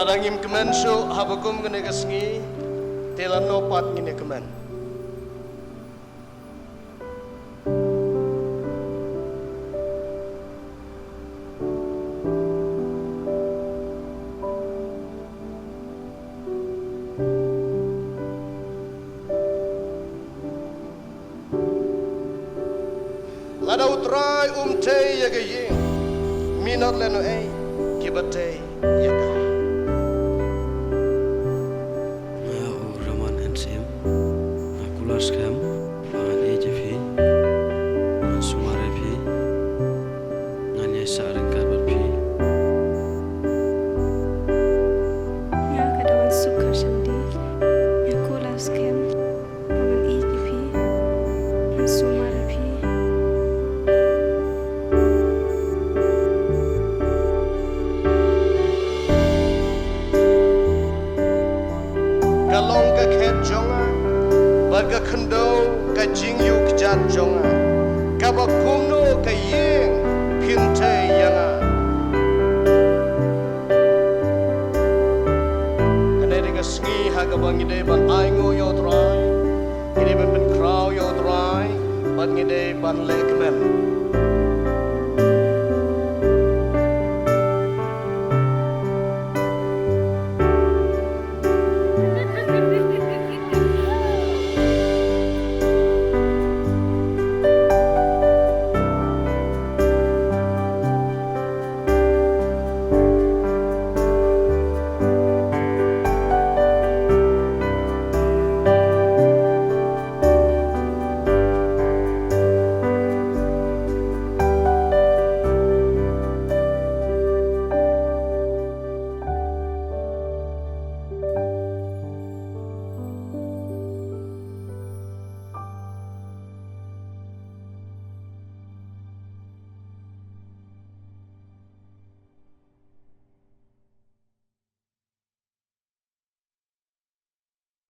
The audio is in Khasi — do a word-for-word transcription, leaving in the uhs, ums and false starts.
Lada ngim kmen shuh haba kum kane ka sngi, te lano pat ngin ïa kmen? Lada U Trai um tei ïa ka ïing, minot lehnohei kiba tei ïa ka. Nga u Raman N. Syiem, nga kular skhem ba ngan ïeit ïa phi, ngan sumar ïa phi, ngan ïaishah ryngkat bad phi. Nga ka Dawan Suk Kharshamdi, nga kular skhem ba ngan ïeit ïa phi, ngan sumar ïa phi. Ka long ka khet jong nga, bad ka khyndew ka jingïuh kjat jong nga, kaba kumno ka ïing phin tei ïa nga. Kane dei ka sngi ha kaba ngi dei ban ainguh ïa U